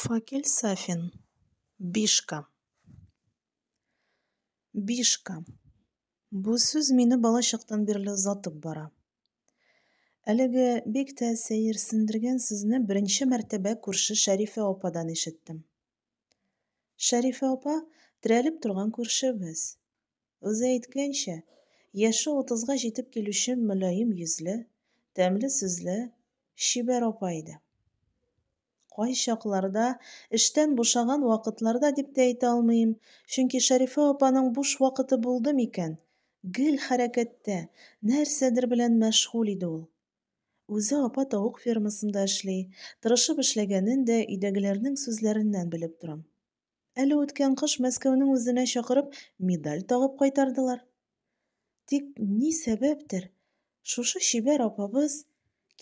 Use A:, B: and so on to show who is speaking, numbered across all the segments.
A: Факил Сафин. Бишка. Бишка. Бу сүз мине балачактан бирле озатып бара. Әлеге бик тә сәерсендергән сүзне беренче мәртәбә күрше Шәрифә ападан ишеттем. Шәрифә апа терәлеп торган күршебез. Үзе әйткәнчә, яше утызга җитеп килүче мөлаем йөзле, тәмле сүзле, чибәр апа иде. Кайчакларда, эштән бушаган вакытларда дип тә әйтә алмыйм, чөнки Шәрифә апаның буш вакыты булды микән, гел хәрәкәттә, нәрсәдер белән мәшгуль иде ул. Үзе апа тавык фермасында эшли, тырышып эшләгәнен дә өйдәгеләрнең сүзләреннән белеп торам. Әле үткән кыш Мәскәүнең үзенә чакырып медаль тагып кайтардылар. Тик ни сәбәптер, шушы чибәр апабыз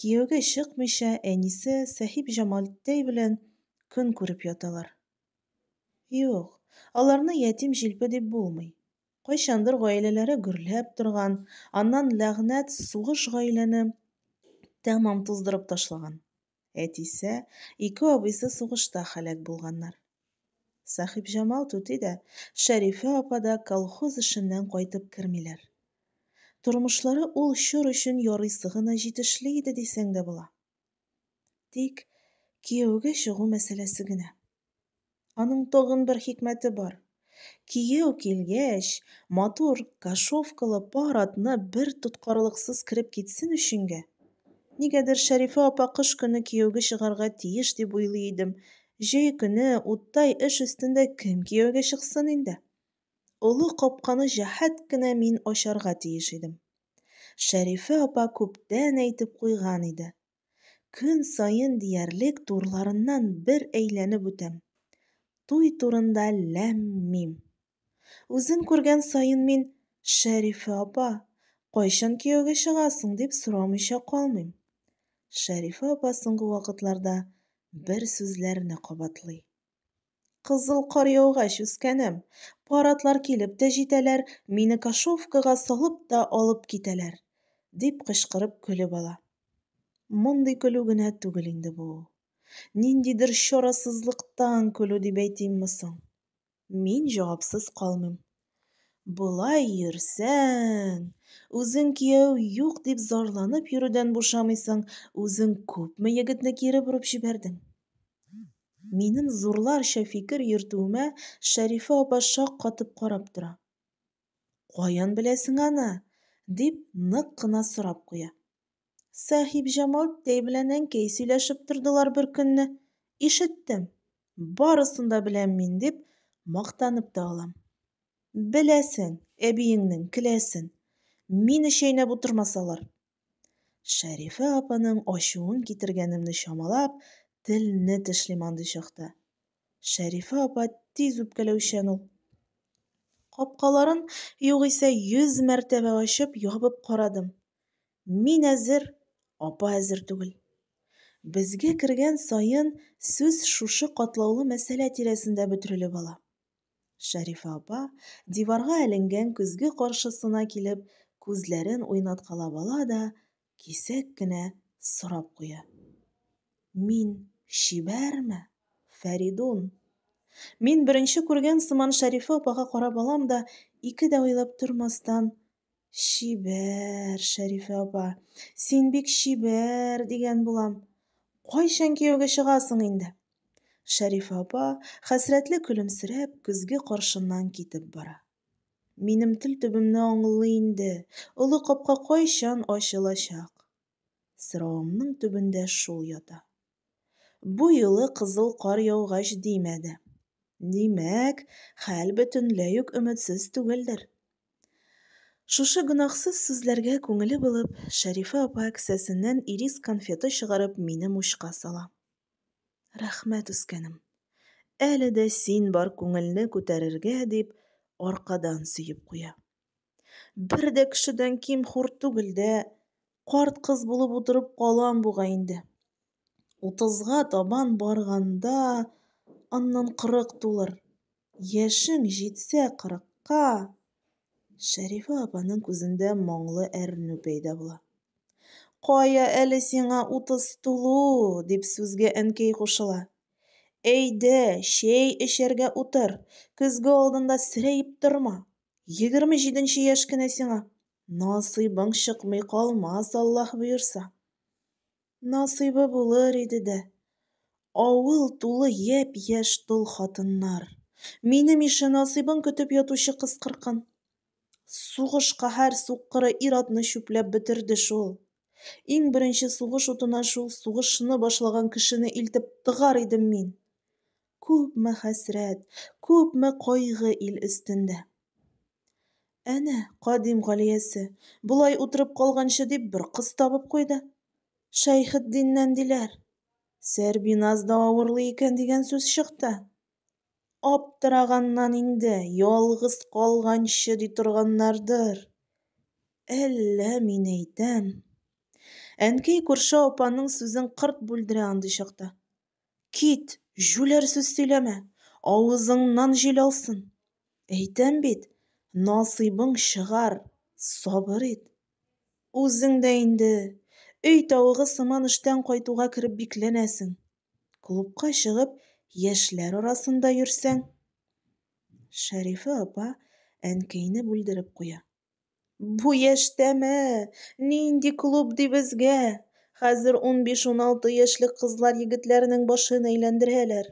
A: кияүгә чыкмыйча әнисе Сәхипҗамалттәй белән көн күреп яталар. Юк, аларны ятим-җилпе дип булмый. Кайчандыр гаиләләре гөрләп торган, аннан ләгънәт сугыш гаиләне тәмам туздырып ташлаган. Әтисе, ике абыйсы сугышта һәлак булганнар. Сәхипҗамал түти дә, Шәрифә апа да колхоз эшеннән кайтып кермиләр. Тормышлары ул чор өчен ярыйсы гына җитешле иде дисәң дә була. Тик кияүгә чыгу мәсьәләсе генә. Аның тагын бер хикмәте бар. Кияү килгәч, матур кошовкалы пар атны бер тоткарлыксыз кереп китсен өченгә. Нигәдер Шәрифә апа кыш көне кияүгә чыгарга тиеш дип уйлый идем. Җәй көне уттай эш өстендә кем кияүгә чыксын инде? Олы капканы җәһәт кенә мин ачарга тиеш идем. Шәрифә апа күптән әйтеп куйган иде. Көн саен диярлек турларыннан бер әйләнеп үтәм. Туй турында ләм-мим. Үзен күргән саен мин, Шәрифә апа, кайчан кияүгә чыгасың, дип сорамыйча калмыйм. Шәрифә апа соңгы вакытларда бер сүзләрне кабатлый. Кызыл кар яугач, үскәнем, пар атлар килеп тә җитәләр, мине кошовкага салып та алып китәләр, дип кычкырып көлеп ала. Мондый көлү генә түгел инде бу. Ниндидер чарасызлыктан көлү дип әйтимме соң? Мин җавапсыз калмыйм. Болай йөрсәң, үзең кияү юк дип зарланып йөрүдән бушамыйсың, үзең күпме егетне кире борып җибәрдең. Минем зурларча фикер йөртүемә Шәрифә апа шаккатып карап тора. Каян беләсең аны? дип нык кына сорап куя. Сәхипҗамал белән әнкәй сөйләшеп тордылар бер көнне. Ишеттем. Барысын да беләм мин, дип мактанып та алам. Беләсең, әбиеңнең келәсен. Мине чәйнәп утырмасалар. Шәрифә апаның ачуын китергәнемне чамалап, телне тешлим андый чакта. Шәрифә апа тиз үпкәләүчән ул. Капкаларын югыйсә йөз мәртәбә ачып, ябып карадым. Мин әзер, апа әзер түгел. Безгә кергән саен сүз шушы катлаулы мәсьәлә тирәсендә бөтерелеп ала. Шәрифә апа, диварга эленгән көзге каршысына килеп, күзләрен уйнаткалап ала да, кисәк кенә сорап куя. Мин чибәрме, Фәридун? Мин беренче күргән сыман Шәрифә апага карап алам да, ике дә уйлап тормастан, Чибәр, Шәрифә апа, син бик чибәр, дигән булам. Кайчан кияүгә чыгасың инде? Шәрифә апа, хәсрәтле көлемсерәп, көзге каршыннан китеп бара. Минем тел төбемне аңлый инде, олы капка кайчан ачылачак? Соравымның төбендә шул ята. Бу юлы кызыл кар яугач димәде. Димәк, хәл бөтенләй үк өметсез түгелдер. Шушы гөнаһсыз сүзләргә күңеле булып, Шәрифә апа кесәсеннән ирис конфеты чыгарып минем учка сала. Рәхмәт, үскәнем. Әле дә син бар күңелне күтәрергә, дип, аркадан сөеп куя. Бер дә кешедән ким хур түгел дә, карт кыз булып утырып калам бугай инде. Утызга табан барганда, аннан кырык тулыр. Яшең җитсә кырыкка, Шәрифә апаның күзендә моңлы әрнү пәйда була. Кая әле сиңа утыз тулу, дип сүзгә әнкәй кушыла. Әйдә, чәй эчәргә утыр, көзге алдында серәеп торма. 27 нче яшь кенә сиңа. Насыйбың чыкмый калмас, Аллаһ боерса. Насыйбы булыр иде дә. Авыл тулы япь-яшь тол хатыннар. Минем ише насыйбын көтеп ятучы кыз-кыркын. Сугыш каһәр суккыры ир-атны чүпләп бетерде шул. Иң беренче сугыш утына шул сугышны башлаган кешене илтеп тыгар идем мин. Күпме хәсрәт, күпме кайгы ил өстендә. Әнә, Кадим Галиясе, болай утырып калганчы дип, бер кыз табып куйды. Шәйхетдиннән диләр. Сәрбиназ да авырлы икән дигән сүз чыкты. Аптыраганнан инде, ялгыз калганчы ди торганнардыр. Әллә мин әйтәм. Әнкәй күрше апаның сүзен кырт бүлдерә андый чакта. Кит, җүләр сүз сөйләмә, авызыңнан җил алсын. Әйтәм бит, насыйбың чыгар, сабыр ит. Үзең дә инде, өй тавыгы сыман эштән кайтуга кереп бикләнәсең. Клубка чыгып, яшьләр арасында йөрсәң. Шәрифә апа әнкәйне бүлдереп куя. Бу яшьтәме? Нинди клуб ди безгә? Хәзер 15-16 яшьлек кызлар егетләрнең башын әйләндерәләр.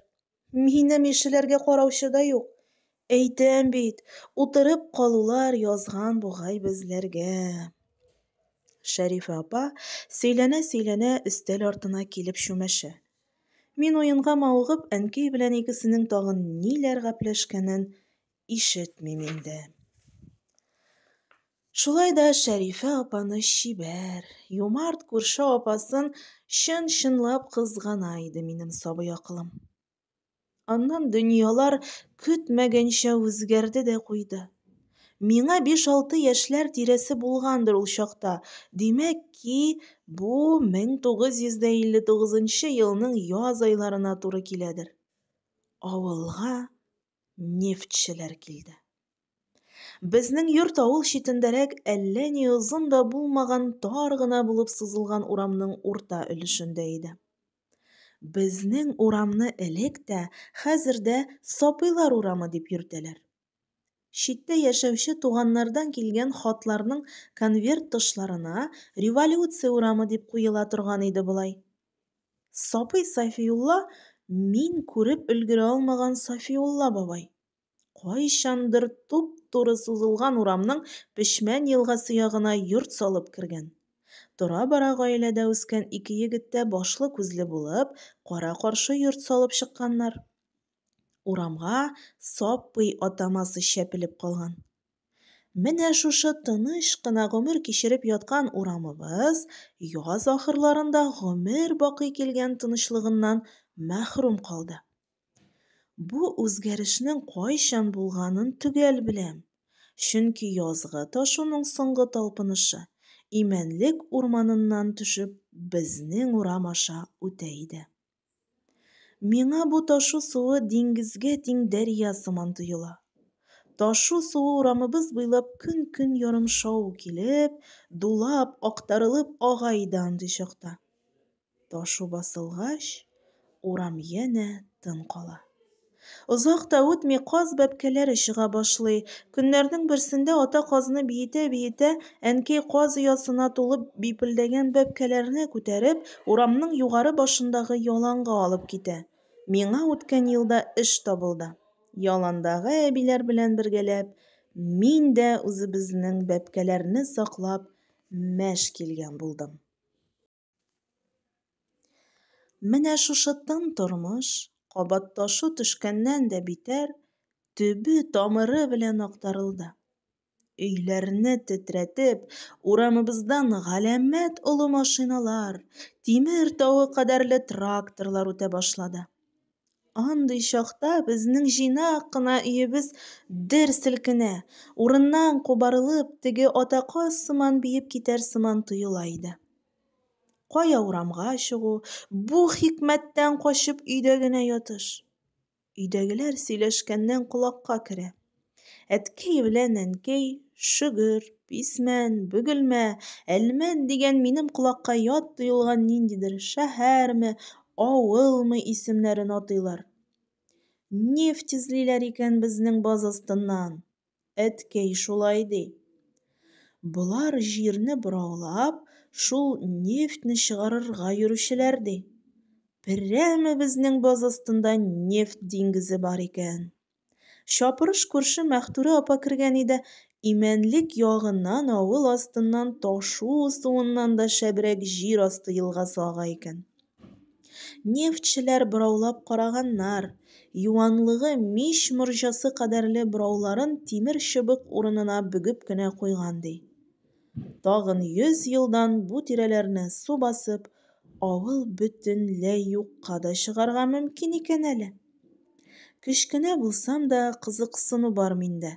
A: Минем ишеләргә караучы да юк. Әйтәм бит, утырып калулар язган бугай безләргә. Шәрифә апа сөйләнә-сөйләнә өстәл артына килеп чүмәшә. Мин уенга мавыгып, әнкәй белән икесенең тагын ниләр гәпләшкәнен ишетмим инде. Шулай да Шәрифә апаны чибәр, юмарт күрше апасын чын-чынлап кызгана иде минем сабый акылым. Аннан дөньялар көтмәгәнчә үзгәрде дә куйды. Миңа 5-6 яшьләр тирәсе булгандыр ул чакта. Димәк ки, бу 1959 елның яз айларына туры киләдер. Авылга нефтьчеләр килде. Безнең йорт авыл читендәрәк әллә ни озын да булмаган тар гына булып сузылган урамның урта өлешендә иде. Безнең урамны элек тә, хәзер дә Сапыйлар урамы дип йөртәләр. Читтә яшәүче туганнардан килгән хатларның конверт тышларына Революция урамы дип куела торган иде болай. Сапый Сафиулла мин күреп өлгерә алмаган Сафиулла бабай. Кайчандыр туп-туры сузылган урамның Печмән елгасы ягына йорт салып кергән. Тора-бара гаиләдә үскән ике егет тә башлы-күзле булып, кара-каршы йорт салып чыкканнар. Урамга Сапый атамасы чәпелеп калган. Менә шушы тыныч кына гомер кичереп яткан урамыбыз яз ахырларында гомер бакый килгән тынычлыгыннан мәхрүм калды. Бу үзгәрешнең кайчан булганын төгәл беләм, чөнки язгы ташуның соңгы талпынышы, Имәнлек урманыннан төшеп, безнең урам аша үтә иде. Миңа бу ташу суы диңгезгә тиң дәрья сыман тоела. Ташу суы урамыбыз буйлап көн-көн ярым шау килеп, дулап, актарылып ага иде андый чакта. Ташу басылгач, урам янә тын кала. Озак та үтми, каз бәбкәләре чыга башлый. Көннәрнең берсендә ата казны биетә-биетә, әнкәй каз оясына тулып бипелдәгән бәбкәләрне күтәреп, урамның югары башындагы яланга алып китә. Миңа үткән елда эш табылды. Яландагы әбиләр белән бергәләп, мин дә үзебезнең бәбкәләрне саклап мәш килгән булдым. Менә шушы тын тормыш, кабат ташу төшкәннән дә битәр, төбе-тамыры белән актарылды. Өйләрне тетрәтеп, урамыбыздан галәмәт олы машиналар, тимер тавы кадәрле тракторлар үтә башлады. Андый чакта безнең җыйнак кына өебез дер селкенә, урыннан кубарылып, теге ата каз сыман биеп китәр сыман тоела иде. Кая урамга чыгу, бу хикмәттән качып өйдә генә ятыш. Өйдәгеләр сөйләшкәннән колакка керә. Әткәй белән әнкәй Шөгер, Писмән, Бөгелмә, Әлмәт дигән минем колакка ят тоелган ниндидер шәһәрме, авылмы исемнәрен атыйлар. Нефть эзлиләр икән безнең баз астыннан. Әткәй шулай ди. Болар җирне бораулап, шул нефтьне чыгарырга йөрүчеләр, ди. Перәме безнең баз астында нефть диңгезе бар икән. Чапырыш күрше Мәхтүрә апа кергән иде, Имәнлек ягыннан авыл астыннан ташу суыннан да шәбрәк җир асты елгасы ага икән. Нефтьчеләр бораулап караганнар, юанлыгы мич морҗасы кадәрле борауларын тимер чыбык урынына бөгеп кенә куйган, ди. Тагын 100 елдан бу тирәләрне су басып, авыл бөтенләй юкка да чыгарга мөмкин икән әле. Кечкенә булсам да, кызыксыну бар миндә.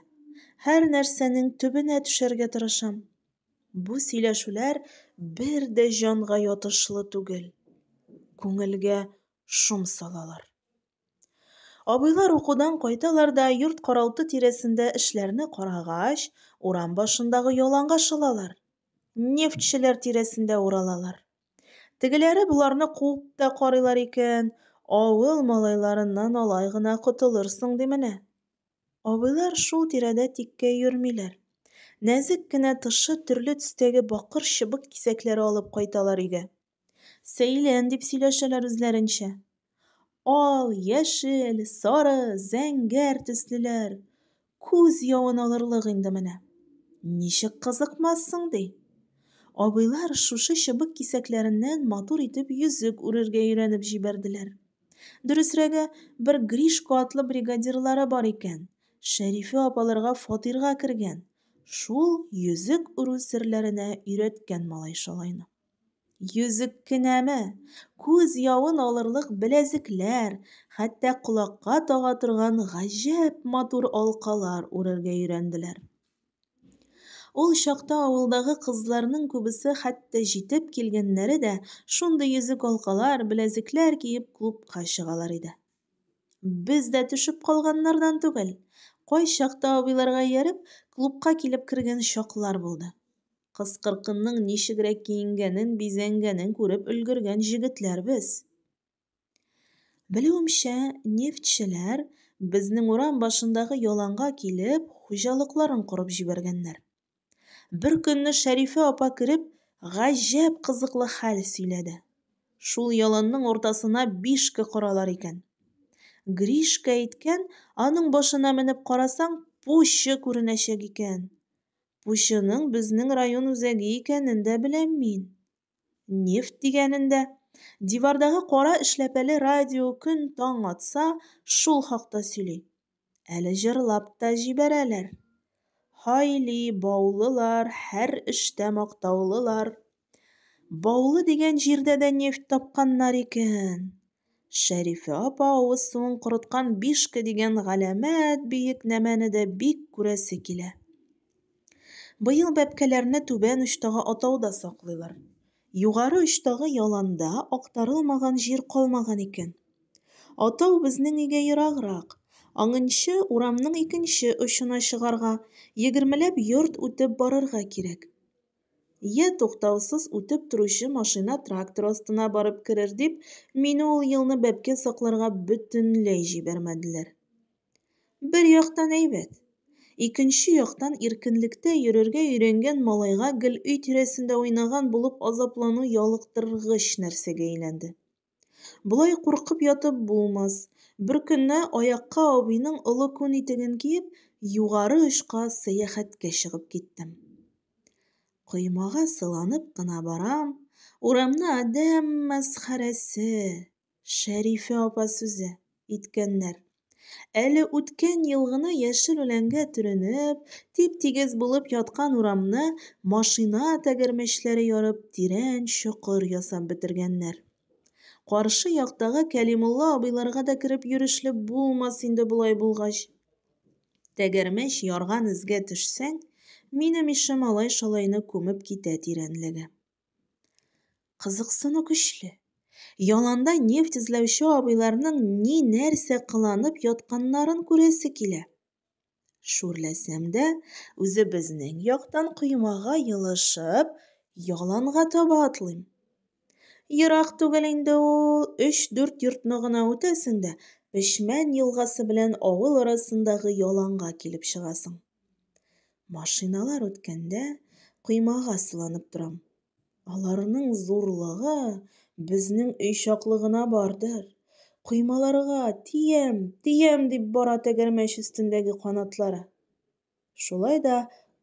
A: Һәр нәрсәнең төбенә төшәргә тырышам. Бу сөйләшүләр бер дә җанга ятышлы түгел. Күңелгә шом салалар. Абыйлар укудан кайталар да йорт-каралты тирәсендә эшләрне карагач, урам башындагы яланга шылалар. Нефтьчеләр тирәсендә уралалар. Тегеләре боларны куып та карыйлар икән, авыл малайларыннан алай гына котылырсың ди менә. Абыйлар шул тирәдә тиккә йөрмиләр. Нәзек кенә тышы төрле төстәге бакыр чыбык кисәкләре алып кайталар өйгә. Сәйлән дип сөйләшәләр үзләренчә. Ал, яшел, сары, зәңгәр төслеләр. Күз явын алырлык инде менә. Ничек кызыкмассың ди. Абыйлар шушы чыбык кисәкләреннән матур итеп йөзек үрергә өйрәнеп җибәрделәр. Дөресрәге, бер Гришка атлы бригадирлары бар икән. Шәрифә апаларга фатирга кергән. Шул йөзек үрү серләренә өйрәткән малай-шалайны. Йөзек кенәме? Күз явын алырлык беләзекләр, хәтта колакка тага торган гаҗәп матур алкалар үрергә өйрәнделәр. Ул чакта авылдагы кызларның күбесе, хәтта җитеп килгәннәре дә, шундый йөзек-алкалар, беләзекләр киеп клубка чыгалар иде. Без дә төшеп калганнардан түгел. Кайчакта абыйларга ияреп, клубка килеп кергән чаклар булды. Кыз-кыркынның ничегрәк киенгәнен, бизәнгәнен күреп өлгергән җегетләр без. Белүемчә, нефтьчеләр безнең урам башындагы яланга килеп, хуҗалыкларын корып җибәргәннәр. Бер көнне Шәрифә апа кереп, гаҗәп кызыклы хәл сөйләде. Шул яланның уртасына бишка коралар икән. Гришка әйткән, аның башына менеп карасаң, пучы күренәчәк икән. Пучының безнең район үзәге икәнен дә беләм мин. Нефть дигәнен дә. Дивардагы кара эшләпәле радио көн таң атса, шул хакта сөйли. Әле җырлап та җибәрәләр. Һайли, баулылар, һәр эштә мактаулылар. Баулы дигән җирдә дә нефть тапканнар икән. Шәрифә апа авыз суын корыткан бишка дигән галәмәт биек нәмәне дә бик күрәсе килә. Быел бәбкәләрне түбән очтагы атауда саклыйлар. Югары очтагы яланда актарылмаган җир калмаган икән. Атау безнең өйгә ераграк. Аңынчы урамның икенче очына чыгарга, егермеләп йорт үтеп барырга кирәк. Йә туктаусыз үтеп торучы машина трактор астына барып керер дип, мине ул елны бәбкә сакларга бөтенләй җибәрмәделәр. Бер яктан әйбәт. Икенче яктан иркенлектә йөрергә өйрәнгән малайга гел өй тирәсендә уйнаган булып азаплану ялыктыргыч нәрсәгә әйләнде. Болай куркып ятып булмас. Бер көнне аякка абыйның олы күн итеген киеп, югары очка сәяхәткә чыгып киттем. Коймага сыланып кына барам, урамны адәм мәсхәрәсе, Шәрифә апа сүзе иткәннәр. Әле үткән ел гына яшел үләнгә төренеп, тип-тигез булып яткан урамны машина тәгәрмәчләре ярып, тирән чокыр ясап бетергәннәр. Каршы яктагы Кәлимулла абыйларга да кереп йөрешле булмас инде болай булгач. Тәгәрмәч ярган эзгә төшсәң, минем ише малай-шалайны күмеп китә тирәнлеге. Кызыксыну көчле. Яланда нефть эзләүче абыйларның ни нәрсә кыланып ятканнарын күрәсе килә. Шүрләсәм дә, үзебезнең яктан коймага елышып, яланга таба атлыйм. Ерак түгел инде ул, өч-дүрт йортны гына үтәсең дә, Печмән елгасы белән авыл арасындагы яланга килеп чыгасың. Машиналар үткәндә, коймага сыланып торам. Аларның зурлыгы безнең өй чаклы гына бардыр. Коймаларга тиям, тиям дип бара тәгәрмәч өстендәге канатлары. Шулай да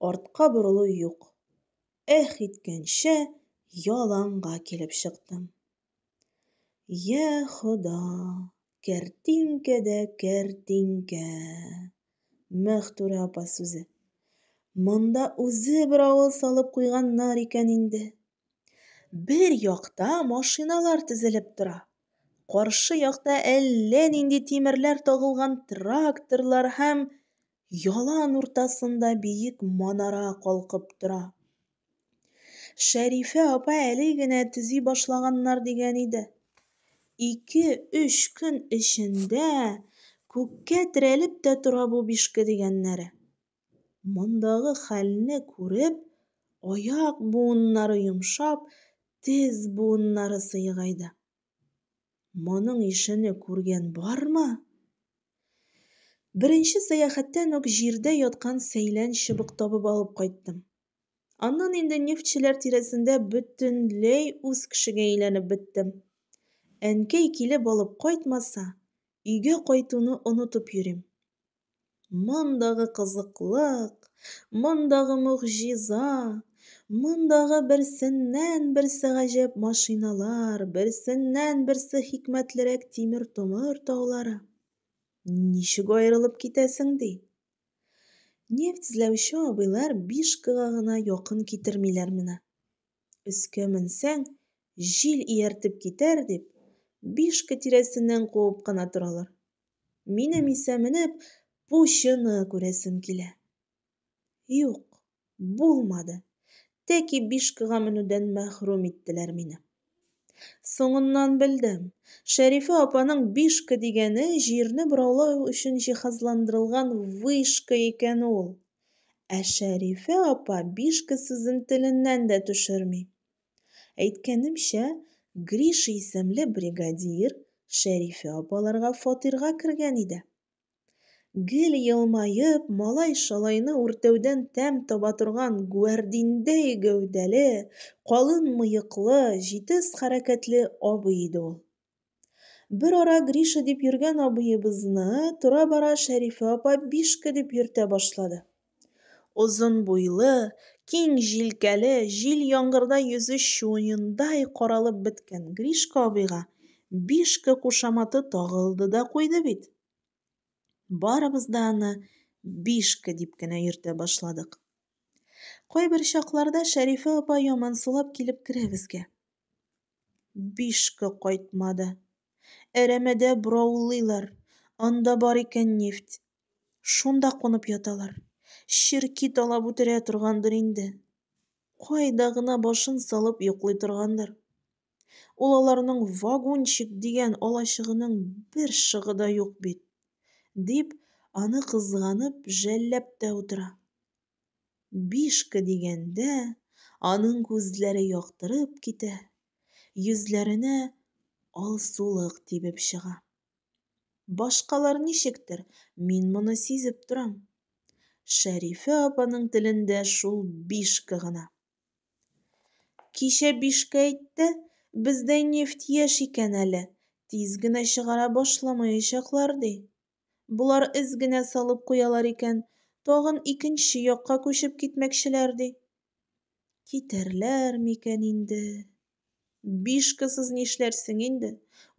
A: артка борылу юк. Эһ иткәнче яланга килеп чыктым. Йә Хода, кәртинкә дә кәртинкә! Мәхтүрә апа сүзе. Монда үзе бер авыл салып куйганнар икән инде. Бер якта машиналар тезелеп тора. Каршы якта әллә нинди тимерләр тагылган тракторлар һәм ялан уртасында биек манара калкып тора. Шәрифә апа әле генә төзи башлаганнар дигән иде. Ике-өч көн эчендә күккә терәлеп тә тора бу бишке дигәннәре. Мондагы хәлне күреп, аяк буыннары йомшап, тез буыннары сыегайды. Моның ишене күргән бармы? Беренче сәяхәттән үк җирдә яткан сәйлән чыбык табып алып кайттым. Аннан инде нефтьчеләр тирәсендә бөтенләй үз кешегә әйләнеп беттем. Әнкәй килеп алып кайтмаса, өйгә кайтуны онытып йөрим. Мондагы кызыклык, мондагы могҗиза, мондагы берсеннән-берсе гаҗәп машиналар, берсеннән-берсе хикмәтлерәк тимер-томыр таулары. Ничек аерылып китәсең ди? Нефть эзләүче абыйлар бишкага гына якын китермиләр моны. Өскә менсәң, җил ияртеп китәр дип, бишка тирәсеннән куып кына торалар. Минем исә менеп, пучыны күрәсем килә. Юк, булмады. Тәки бишкага менүдән мәхрүм иттеләр мине. Соңыннан белдем, Шәрифә апаның бишка дигәне җирне бораулау өчен җиһазландырылган вышка икән ул. Ә Шәрифә апа бишка сүзен теленнән дә төшерми. Әйткәнемчә, Гриша исемле бригадир Шәрифә апаларга фатирга кергән иде. Гел елмаеп, малай-шалайны үртәүдән тәм таба торган гүәрдиндәй гәүдәле, калын мыеклы, җитез хәрәкәтле абый иде ул. Берара Гриша дип йөргән абыебызны тора-бара Шәрифә апа Бишка дип йөртә башлады. Озын буйлы, киң җилкәле, җил-яңгырда йөзе чуендай каралып беткән Гришка абыйга Бишка кушаматы тагылды да куйды бит. Барыбыз да аны Бишка дип кенә йөртә башладык. Кайбер чакларда Шәрифә апа ямансулап килеп керә безгә. Бишка кайтмады. Әрәмәдә бораулыйлар, анда бар икән нефть. Шунда кунып яталар. Черки талап үтерә торгандыр инде. Кайда гына башын салып йоклый торгандыр. Ул аларның вагончик дигән алачыгының бер шыгы да юк бит, дип, аны кызганып, жәлләп тә утыра. Бишка дигәндә, аның күзләре яктырып китә, йөзләренә алсулык тибеп чыга. Башкалар ничектер, мин моны сизеп торам. Шәрифә апаның телендә шул бишка гына. Кичә бишкә әйтте, бездә нефть яшь икән әле, тиз генә чыгара башламаячаклар, ди. Болар эз генә салып куялар икән, тагын икенче якка күчеп китмәкчеләр, ди. Китәрләр микән инде? Бишкасыз нишләрсең инде?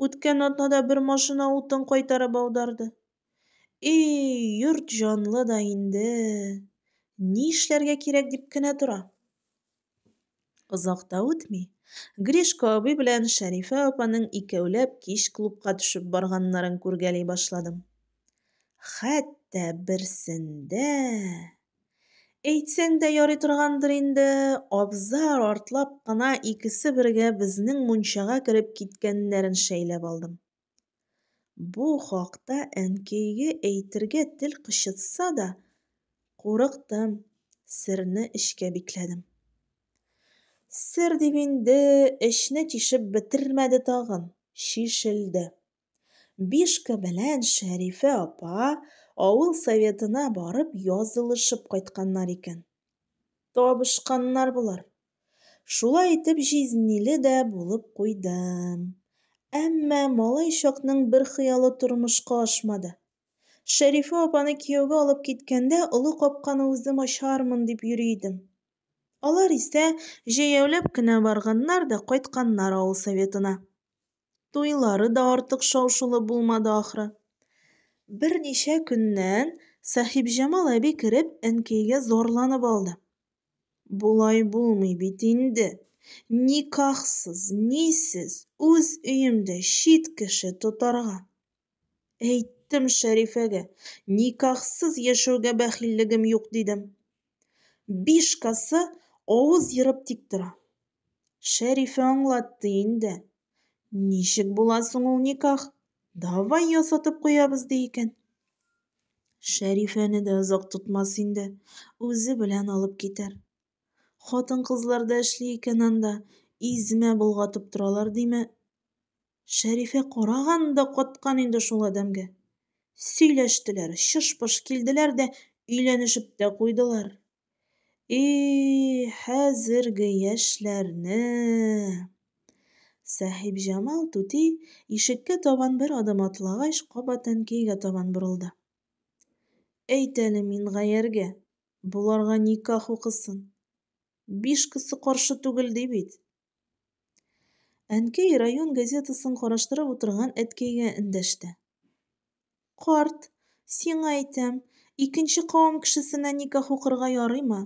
A: Үткән атнада бер машина утын кайтарып аударды. И, йорт җанлы да инде. Нишләргә кирәк дип кенә тора. Озак та үтми, Гришка абый белән Шәрифә апаның икәүләп кич клубка төшеп барганнарын күргәли башладым. Хәтта берсендә... Әйтсәң дә ярый торгандыр инде, абзар артлап кына икесе бергә безнең мунчага кереп киткәннәрен шәйләп алдым. Бу хакта әнкәйгә әйтергә тел кычытса да, курыктым, серне эчкә бикләдем. Сер дип инде, эчне тишеп бетермәде тагын, чишелде. Бишка белән Шәрифә апа авыл советына барып язылышып кайтканнар икән. Табышканнар болар. Шулай итеп җизниле дә булып куйдым. Әмма малай чакның бер хыялы тормышка ашмады. Шәрифә апаны кияүгә алып киткәндә олы капканы үзем ачармын дип йөри идем. Алар исә җәяүләп кенә барганнар да кайтканнар авыл советына. Туйлары да артык шау-шулы булмады ахры. Берничә көннән Сәхибҗамал әби кереп әнкәйгә зарланып алды. Болай булмый бит инде. Никахсыз, нисез, үз өемдә чит кеше тотарга. Әйттем Шәрифәгә, никахсыз яшәүгә бәхиллегем юк, дидем. Бишкасы авыз ерып тик тора. Шәрифә аңлатты инде. Ничек була соң ул никах? Давай ясатып куябыз, ди икән. Шәрифәне дә озак тотмас инде, үзе белән алып китәр. Хатын-кызлар да эшли икән анда, измә болгатып торалар диме? Шәрифә караган да каткан инде шул адәмгә. Сөйләштеләр, чыш-пыш килделәр дә өйләнешеп тә куйдылар. И, хәзерге яшьләрне! Сәхибҗамал түти, ишеккә табан бер адым атлагач, кабат әнкәйгә табан борылды. Әйт әле Мингаяргә, боларга никах укысын. Бишкасы каршы түгел ди бит. Әнкәй район газетасын караштырып утырган әткәйгә эндәште. Карт, сиңа әйтәм, икенче кавым кешесенә никах укырга ярыймы?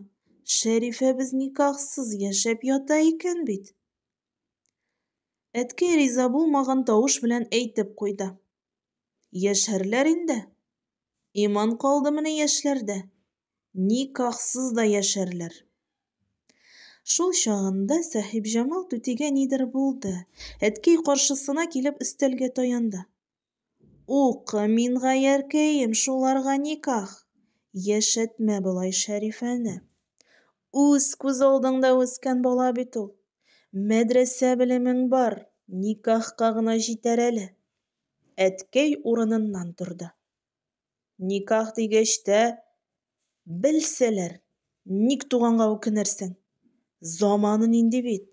A: Шәрифәбез никахсыз яшәп ята икән бит. Әткәй риза булмаган тавыш белән әйтеп куйды. Яшәрләр инде. Иман калдымыни яшьләрдә? Никахсыз да яшәрләр. Шул чагында Сәхибҗамал түтигә нидер булды. Әткәй каршысына килеп өстәлгә таянды. Укы, Мингаяркәем, шуларга никах. Яшәтмә болай Шәрифәне. Үз күз алдыңда үскән бала бит ул. Мәдрәсә белемең бар, никахка гына җитәр әле. Әткәй урыныннан торды. Никах дигәч тә, белсәләр, ник туганга үкенерсең? Заманы нинди бит.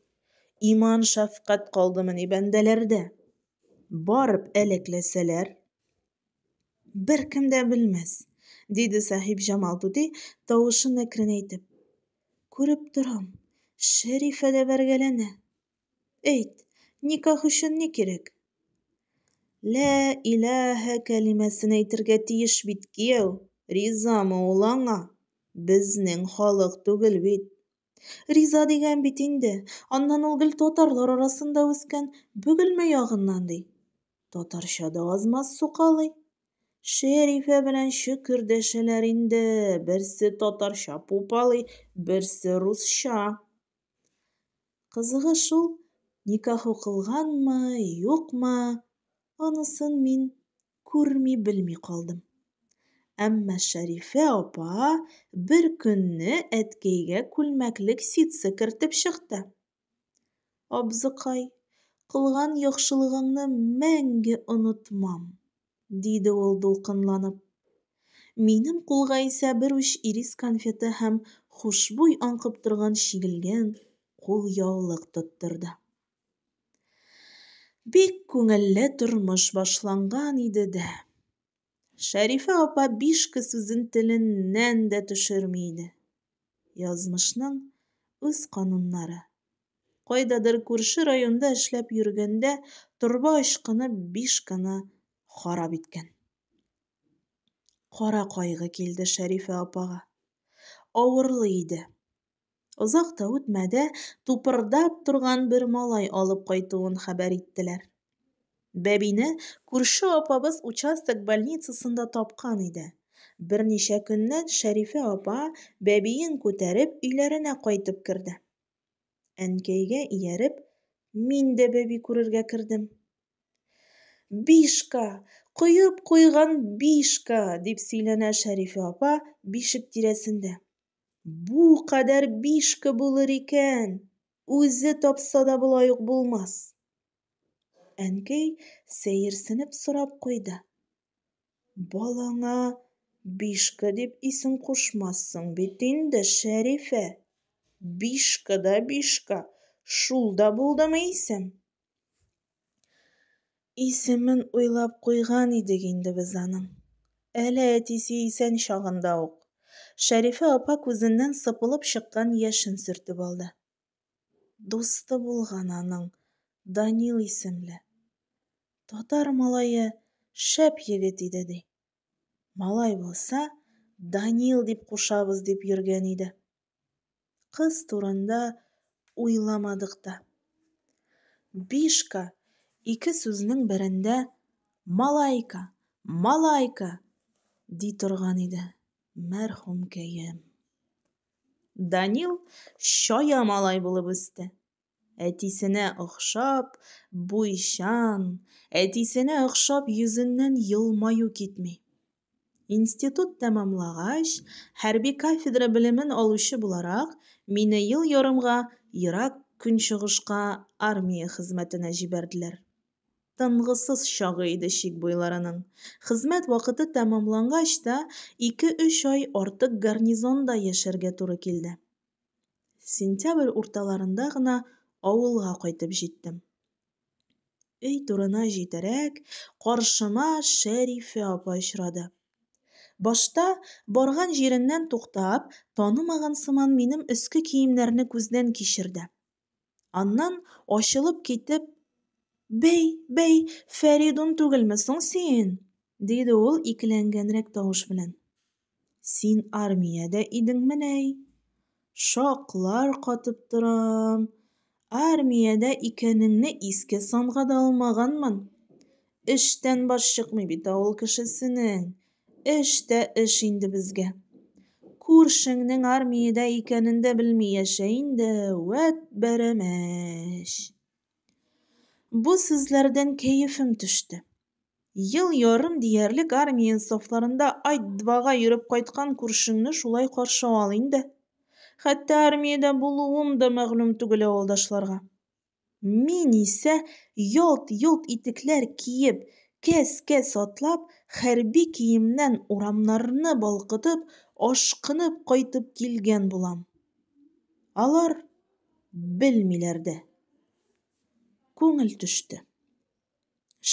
A: Иман шәфкать калдымыни бәндәләрдә? Барып әләкләсәләр? Беркем дә белмәс, диде Сәхибҗамал түти, тавышын әкренәйтеп. Күреп торам, Шәрифә дә бәргәләнә. Әйт, никах өчен ни кирәк? Лә иләһә кәлимәсен әйтергә тиеш бит кияү. Ризамы ул аңа? Безнең халык түгел бит. Риза дигән бит инде. Аннан ул гел татарлар арасында үскән, Бөгелмә ягыннан ди. Татарча да аз-маз сукалый. Шәрифә белән чөкердәшәләр инде, берсе татарча пупалый, берсе русча. Кызыгы шул, никах укылганмы, юкмы, анысын мин күрми белми калдым. Әмма Шәрифә апа бер көнне әткәйгә күлмәклек ситсы кертеп чыкты. Абзыкай, кылган яхшылыгыңны мәңге онытмам, диде ул дулкынланып. Минем кулга исә бер уч ирис конфеты һәм хушбуй аңкып торган чигелгән кулъяулык тоттырды. Бик күңелле тормыш башланган иде дә. Шәрифә апа бишке сүзен теленнән дә төшерми иде. Язмышның үз кануннары. Кайдадыр күрше районда эшләп йөргәндә торба ычкынып бишканы харап иткән. Кара кайгы килде Шәрифә апага. Авырлы иде. Озак та үтмәде, тупырдап торган бер малай алып кайтуын хәбәр иттеләр. Бәбине күрше апабыз участок больницасында тапкан иде. Берничә көннән Шәрифә апа бәбиен күтәреп өйләренә кайтып керде. Әнкәйгә ияреп, мин дә бәби күрергә кердем. Бишка! Коеп куйган бишка! дип сөйләнә Шәрифә апа бишек тирәсендә. Бу кадәр бишка булыр икән! Үзе тапса да болай ук булмас. Әнкәй сәерсенеп сорап куйды. Балаңа Бишка дип исем кушмассың бит инде, Шәрифә. Бишка да Бишка, шул да булдымы исем? Исемен уйлап куйган идек инде без аның. Әле әтисе исән чагында ук. Шәрифә апа күзеннән сыпылып чыккан яшен сөртеп алды. Дусты булган аның, Данил исемле. Татар малае шәп егет иде, ди. Малай булса, Данил дип кушабыз дип йөргән иде. Кыз турында уйламадык та. Бишка ике сүзнең берендә Малайка, малайка ди торган иде, мәрхүмкәем. Данил чая малай булып үсте. Әтисенә охшап, буйчан, әтисенә охшап йөзеннән елмаю китми. Институт тәмамлагач, хәрби кафедра белемен алучы буларак, мине ел ярымга Ерак Көнчыгышка армия хезмәтенә җибәрделәр. Тынгысыз чагы иде чик буйларының. Хезмәт вакыты тәмамлангач та, ике-өч ай артык гарнизонда яшәргә туры килде. Сентябрь урталарында гына авылга кайтып җиттем. Өй турына җитәрәк, каршыма Шәрифә апа очрады. Башта, барган җиреннән туктап, танымаган сыман минем өске киемнәрне күздән кичерде. Аннан ачылып китеп, Бәй, бәй, Фәридун түгелме соң син? диде ул икеләнгәнрәк тавыш белән. Син армиядә идеңмени? Шаклар катып торам. Армиядә икәнеңне искә санга да алмаганмын. Эштән баш чыкмый бит авыл кешесенең. Эш тә эш инде безгә. Күршеңнең армиядә икәнен дә белми яшә инде, вәт бәрәмәч. Бу сүзләрдән кәефем төште. Ел ярым диярлек армия сафларында айт-двага йөреп кайткан күршеңне шулай каршы ал инде. Хәтта армиядә булуым да мәгълүм түгел авылдашларга. Мин исә ялт-йолт итекләр киеп, кәс-кәс атлап, хәрби киемнән урамнарны балкытып, ашкынып кайтып килгән булам. Алар белмиләр дә. Күңел төште.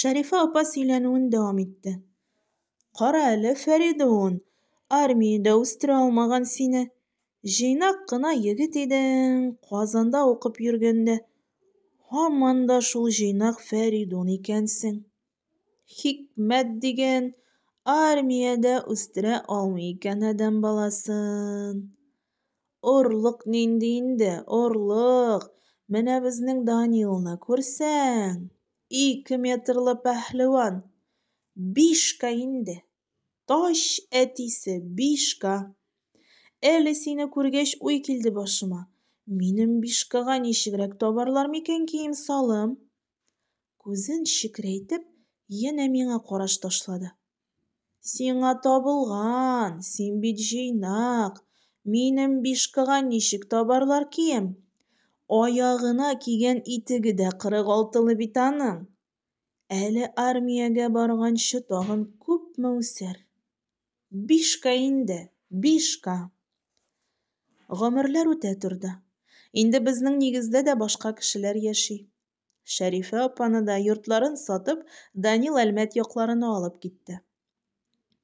A: Шәрифә апа сөйләнүен дәвам итте. Кара әле, Фәридун, армиядә үстерә алмаган сине. Җыйнак кына егет идең, Казанда укып йөргәндә. Һаман да шул җыйнак Фәридун икәнсең. Хикмәт дигән, армиядә үстерә алмый икән адәм баласын. Орлык нинди инде, орлык! Менә безнең Данилны күрсәң! Ике метрлы пәһлеван. Бишка инде. Тач әтисе, бишка. Әле сине күргәч уй килде башыма. Минем бишкага ничегрәк табарлар микән кием-салым? Күзен чекрәйтеп, янә миңа караш ташлады. Сиңа табылган, син бит җыйнак. Минем бишкага ничек табарлар кием? Аягына кигән итеге дә кырык алтылы бит аның. Әле армиягә барганчы тагын күпме үсәр. Бишка инде, бишка. Гомерләр үтә торды. Инде безнең нигездә дә башка кешеләр яши. Шәрифә апаны да, йортларын сатып, Данил Әлмәт якларына алып китте.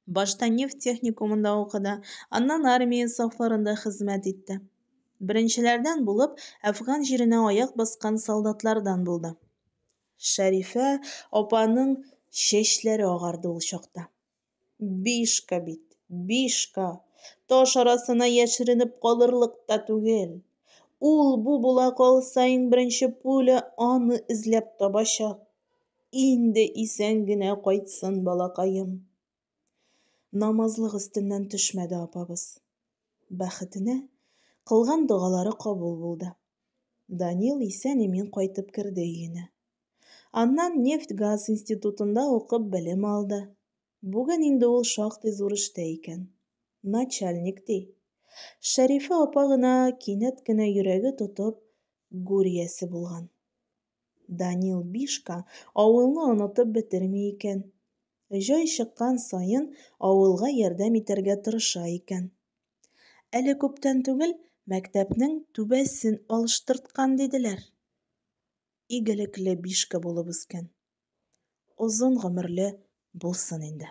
A: Башта нефть техникумында укыды, аннан армия сафларында хезмәт итте. Беренчеләрдән булып, Әфган җиренә аяк баскан солдатлардан булды. Шәрифә апаның чәчләре агарды ул чакта. Бишка бит, бишка! Таш арасына яшеренеп калырлык та түгел. Ул-бу була калса, иң беренче пуля аны эзләп табачак. Инде исән генә кайтсын балакаем. Намазлык өстеннән төшмәде апабыз. Бәхетенә, кылган догалары кабул булды. Данил исән-имин кайтып керде өенә. Аннан нефть-газ институтында укып белем алды. Бүген инде ул шактый зур эштә икән. Начальник ди. Шәрифә апа гына кинәт кенә йөрәге тотып гүр иясе булган. Данил Бишка авылны онытып бетерми икән. Җай чыккан саен авылга ярдәм итәргә тырыша икән. Әле күптән түгел мәктәпнең түбәсен алыштырткан, диделәр. Игелекле Бишка булып үскән. Озын гомерле булсын инде.